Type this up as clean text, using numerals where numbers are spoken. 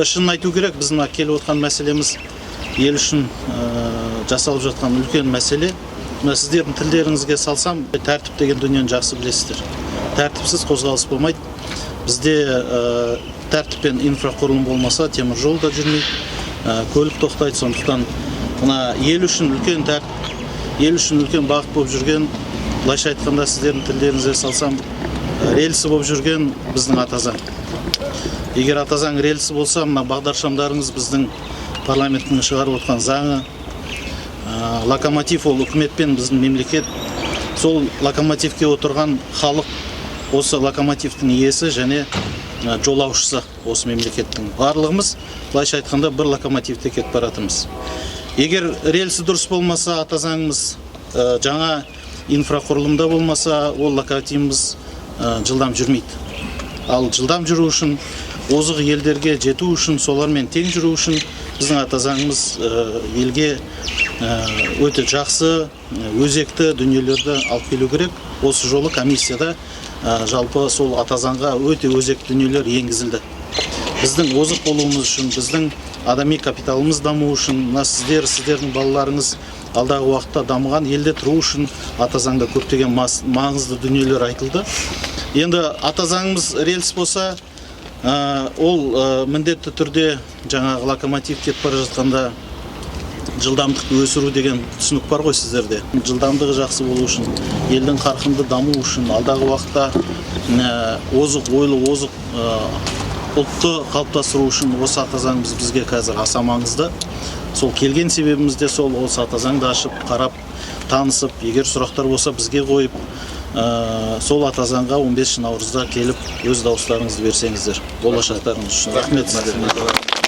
Шынын айту керек, біздің мына келіп отқан мәселеміз ел үшін жасалып жатқан үлкен мәселе. Мына сіздердің тілдеріңізге салсам, тәртіп деген дүниені жақсы білесіздер. Тәртіпсіз қозғалыс болмайды. Бізде тәртіп пен инфрақұрылым болмаса, темір жол да жүрмейді, көлік тоқтайды. Сондықтан мына ел үшін үлкен тәртіп, ел үшін үлкен бағыт болып жүрген, былайша айтқанда, сіздердің тілдеріңізге салсам, рельсі болып жүрген біздің ата заң. Егер ата заң рельсі болса, мына бағдаршамдарыңыз біздің парламенттің шығарып отқан заңы, локомотив ол үкімет пен біздің мемлекет. Сол локомотивке отырған халық осы локомотивтің иесі және жолаушысы осы мемлекеттің. Барлығымыз, былайша айтқанда, бір локомотивте кетіп баратырмыз. Егер рельсі дұрыс болмаса, ата заңымыз, жаңа инфрақұрылымда болмаса, ол локомотивіміз жылдам жүрмейді. Ал жылдам жүру үшін, озық елдерге жету үшін, солармен тең жүру үшін біздің ата заңымыз елге өте жақсы, өзекті дүниелерді алып келу керек. Осы жолы комиссияда жалпы сол ата заңға өте өзекті дүниелер енгізілді. Біздің озық болуымыз үшін, біздің адами капиталымыз даму үшін, мына сіздер, сіздердің балаларыңыз алдағы уақытта дамыған елде тұру үшін ата заңда көптеген маңызды дүниелер айтылды. Енді ата заңымыз рельс болса, ол міндетті түрде жаңағы локомотив кетіп бара жатқанда жылдамдықты өсіру деген түсінік бар ғой сіздерде. Жылдамдығы жақсы болу үшін, елдің қарқынды дамуы үшін, алдағы уақытта озық ойлы, озық ұлтты қалыптастыру үшін осы ата заңымыз бізге қазір аса маңызды. Сол келген себебіміз де сол, осы ата заңды ашып, қарап, танысып, егер сұрақтар болса, бізге қойып, сол ата заңға 15 наурызда келіп өз дауыстарыңызды берсеңіздер болашақтарыңыз үшін. Рахмет сіздерге.